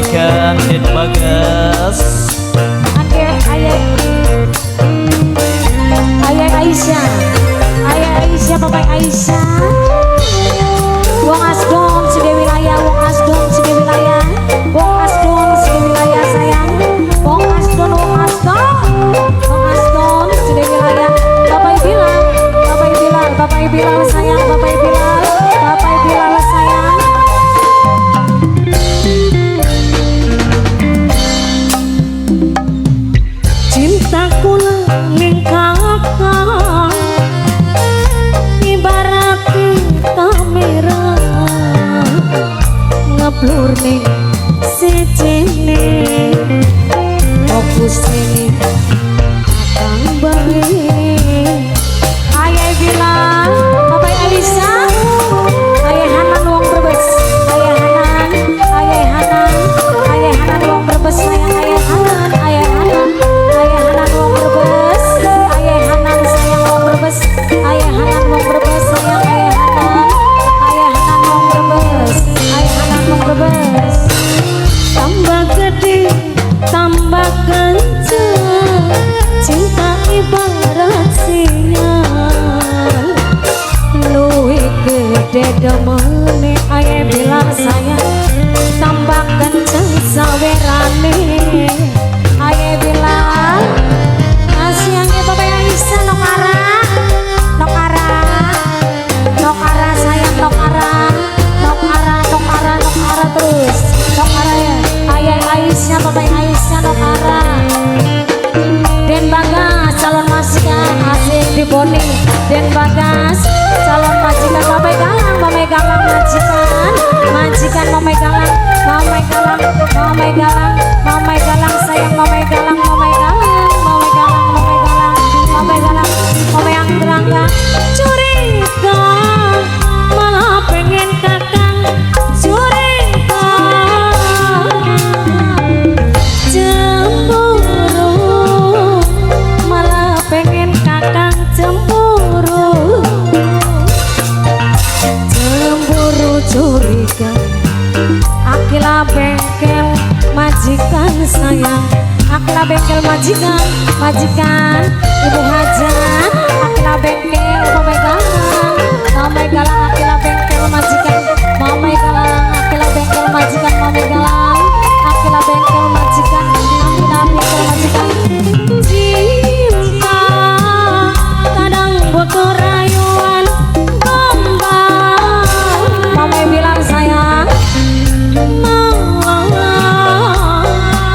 Majikan Den Bagas. Ade ayah ayah Aisyah, ayah Aisyah, Bapak Aisyah. Wong Asdon sige wilayah, wong Asdon sige wilayah, wong Asdon sige wilayah sayang, wong Asdon, wong Asdon, wong Asdon sige wilayah. Bapak Bilal, Bapak Bilal, Bapak Bilal sayang, Bapak Bilal, Bapak Bilal sayang. Cintaku ning kakang ibarat kamera ngeblur ning sijine fokus ning kakang bae. Ayah bilang Bapak Alisa, ayah Hanan wong Brebes, ayah Hanan, ayah Hanan, ayah Hanan wong Brebes sayang, ayah Hanan, ayah Hanan, ayah Hanan wong Brebes, ayah Hanan sayang wong Brebes, ayah Hanan wong Brebes sayang, ayah Hanan, ayah Hanan wong Brebes, ayah Hanan wong Brebes. Tambah gede tambah kenceng cinta ibarat sinyal luwih gede demene ayah bilang sayang tambah kenceng sawerane ayah bilang kasihannya Bapak Aisyah nokara nokara nokara sayang nokara nokara nokara nokara terus nokara ya ayah Aisyah Bapak Aisyah nokara. Den Bagas calon majikan asik diboni. Den Bagas calon majikan Mamai Galang, Mamai Galang majikan, majikan Mamai Galang, Mamai Galang, Mamai Galang, Mamai Galang sayang Mamai Galang, Mamai Galang, Mamai Galang, Mamai Galang, Mamai Galang, Mamai Anggrangga curiga malah pengen kakang curiga cemburu malah pengen kakang cemburu cemburu curiga Akila bengkel majikan sayang Akila bengkel majikan majikan ibu hajat Akila bengkel Mamai Galang Mamai Galang Akila bengkel majikan Mamai Galang Akila bengkel majikan Mamai Galang Akila bengkel majikan Akila bengkel majikan. Cinta kadang butuh rayuan gombal Mamai bilang sayang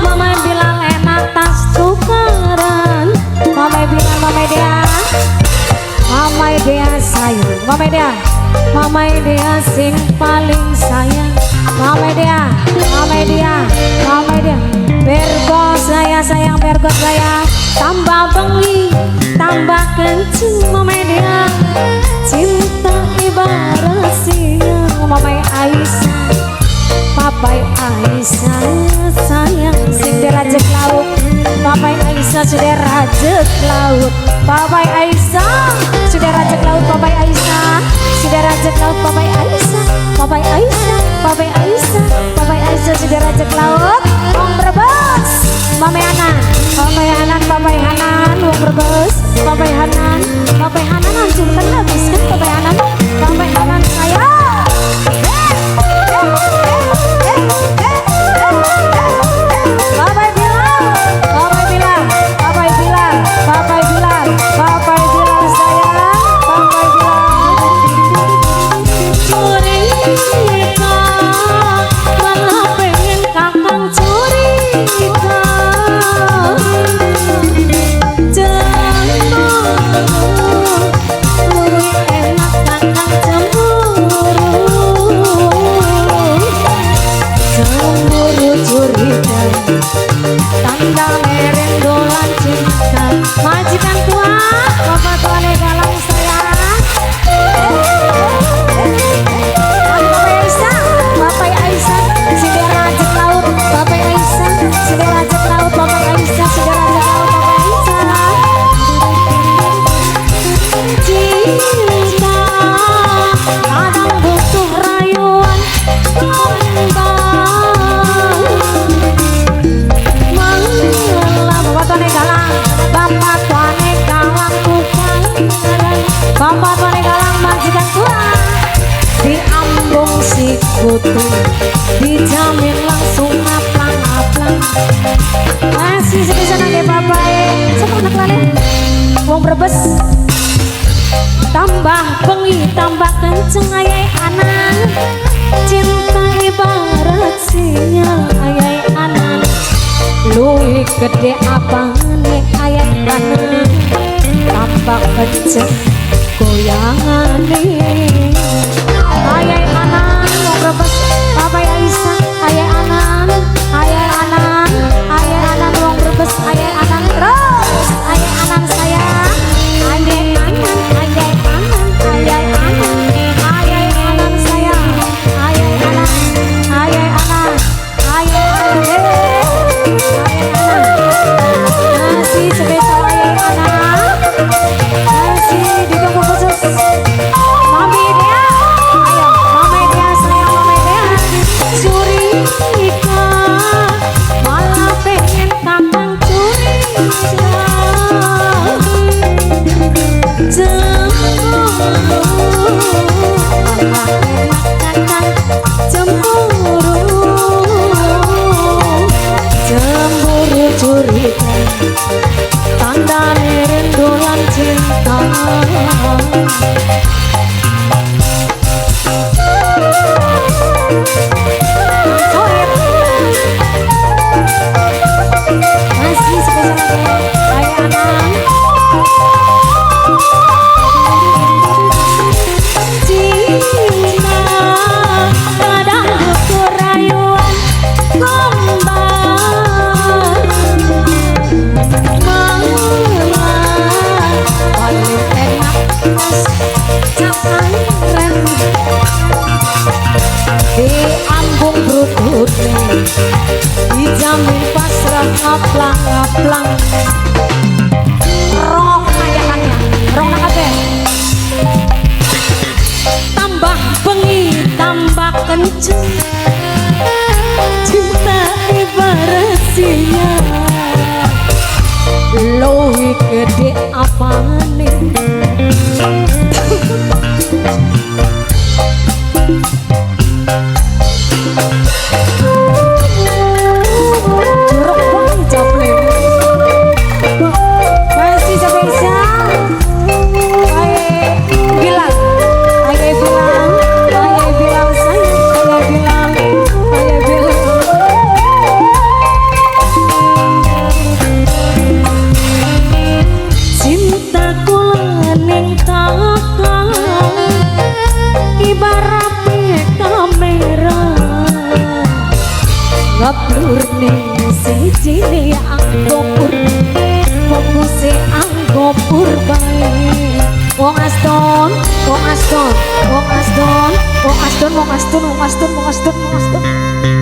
Mamai bilang enak tas tukaran Mamai bilang Mamai dia Mamai dia sayang Mamai dia Mamai dia sing paling sayang Mamai dia Mamai dia Mamai dia Bergo saya sayang bergo saya tambah bengi tambah kenceng Mamai dia cinta ibarat siang Mamai Aisyah Papai Aisyah sayang sing derajat laut Papai Aisyah sudah rajek laut Papai Aisyah sudah rajek laut Papai Aisyah sudah rajek laut Papai Aisyah Papai Aisyah Papai Aisyah Papai Aisyah sudah rajek laut Wong Brebes Mamai Hanan Mamai Hanan Papai Hanan Wong Brebes Papai Hanan Papai Hanan hancurkan habis kan Papai Hanan Papai Hanan sayang. Papai Bilal, Papai Bilal, Papai Bilal, Papai Bilal, Papai Bilal sayang, Papai Bilal. Curiga, malah pengen kakang curiga. Cemburu, luwih enak kakang. Sikutu dijamin langsung ngaplang-ngaplang. Masih sebisa nangge papae sapa anak lale wong Brebes. Tambah bengi tambah kenceng ayai anan, cinta ibarat sinyal ayai anan, luwih gede apane ayai anan, tambah kenceng goyangane ayai anan wong Brebes. Papai Aisyah ayai anan, ayai anan, ayai anan wong Brebes, ayai anan terus, ayai anan sayang, ayai anan, ayai anan, ayai anan, ayai anan sayang, ayai anan, ayai anan, ayai anan, ayai anan. Masih spesial ayai anan, masih ditunggu khusus Mami Dea, ayo Mami Dea sayang, Mami Dea. Curiga malah pengen kakang curiga, cemburu malah enak kakang cemburu, cemburu curiga tandane rindu lan cinta. Sohib masih spesial lagi ayah anak. Cinta kadang butuh rayuan gombal, malah paling enak pas cap rem di ambung brutune dijamin pasrah ngaplang-ngaplang. Rong ajakannya rong kabeh. Tambah bengi tambah kenceng cinta ibarat sinyal, luwih gede apane. Jorok banget japle. Masih spesial Aye Bilal, aye Bilal, aye Bilal sayang, aye Bilal, aye Bilal. Cintaku ning kakang ibarat kamera, ngeblur ning sijine anggo pur, fokuse anggo pur bae. Wong Aston, wong Aston, wong Aston, wong Aston, wong Aston, wong Aston, wong Aston, wong Aston.